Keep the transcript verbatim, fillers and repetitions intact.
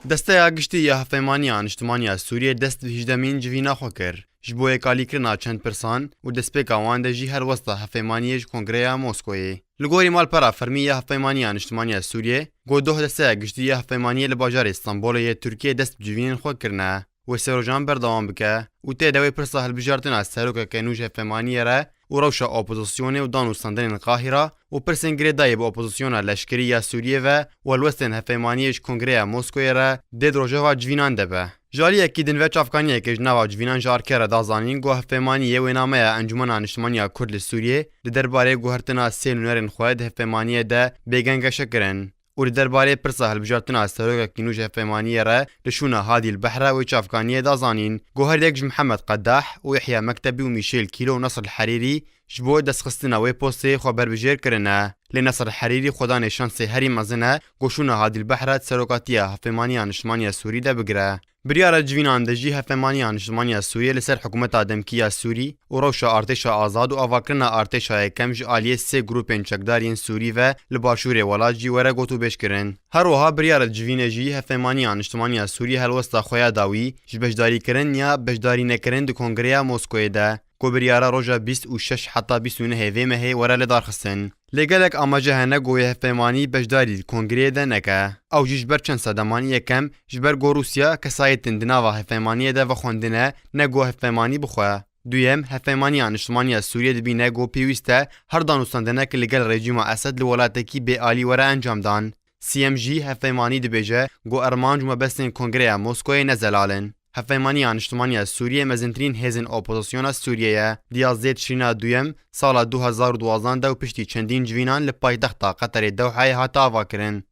Desteya Giştî ya Hevpeymaniya Niştimaniya Sûriyê dest bi hîjdemîn civîna xwe kir. Ji bo yêkalîkirina çend pirsan û destpêka wan de jî helwesta hevpeymaniyê ji Kongreya Moskoyê. Li gorî malpera fermî ya Hevpeymaniya Niştimaniya Sûriyê, got doh Desteya Giştî ya Hevpeymaniyê li bajarê Stenbolê yê Tirkiyê dest bi civînên xwe kirine. Wê sê rojan berdewam bike û tê de wê pirsa hilbijartina serokeke nû ji hevpeymaniyê re û rewşa opozisyonê û dan û standinên Qahîra û pirsên girêdayî bi opozisyona leşkerî ya Sûriyê ve û helwestên hevpeymaniyê ji Kongreya Moskoyê re dê di rojeva civînan de be. Ji aliyekî din ve çavkaniyeke ji nava civînan ji ARKê re da zanîn ku hevpeymaniyê wênameya Encûmena Niştimaniya Kurd li Sûriyê di derbarê guhertina sê nûnerên xwe di hevpeymaniyê de bêgeng geşe kirin. û li derbarê pirsa hilbijartina serokekî nû ji hevpeymaniyê re li şûna Hadî l Behre wê çavkaniyê da zanîn ku her yek ji Mihemed Qedah û Yehya Mektebî û Mîşêl Kîlo û Nesr el Herîrî ji bo destxistina wê postê xwe berbijêr kirine. Lê Nesr el Herîrî xwedanê şansê herî mezin e ku şûna Hadî l Behre di serokatiya Hevpêmaniya Niştimaniya Sûrî de bigire. Biryara civînan de jî Hevpêmaniya Niştimaniya Sûriyê li ser hikûmeta demkî ya Sûrî û rewşa artêşa azad û avakirina artêşa yekem ji aliyê sê grûpên çekdar yên Sûrî ve li başûrê welat jî were gotûbêj kirin. Her wiha biryara civînê jî Hevpêmaniya Niştimaniya Sûriyê helwesta xwe ya dawî ji beşdarîkirin ya beşdarînekirin di Kongreya Moskoyê de, ku biryara roja bîst û şeş heta bîst û nehê vê mehê were lidarxistin. Lê gelek amaje hene ku wê hevpeymanî beşdarî di kongreyê de neke. Ew jî ji ber çend sedeman, yekem, ji ber ku Rûsya kesayetên di nava hevpeymaniyê de vexwendine, ne ku hevpeymanî bixwe. Duyem, Hevpeymaniya Niştimaniya Sûriyê dibîne ku pêwîst e her danûstandinek li gel rejîma Esed li welatekî bêalî were encamdan. Siyem jî, hevpeymanî dibêje ku armanc û mebestên Kongreya Moskoyê ne zelal in. Hevpeymaniya Niştimaniya Sûriyê mezintirîn hêzên opozisyona Sûriyê ye. Di yazdê Tişrîna duyem sala du hezar û duwazdeh de û piştî çendîn civînan li paytexta Qeterê Dewheyê hate avakirin.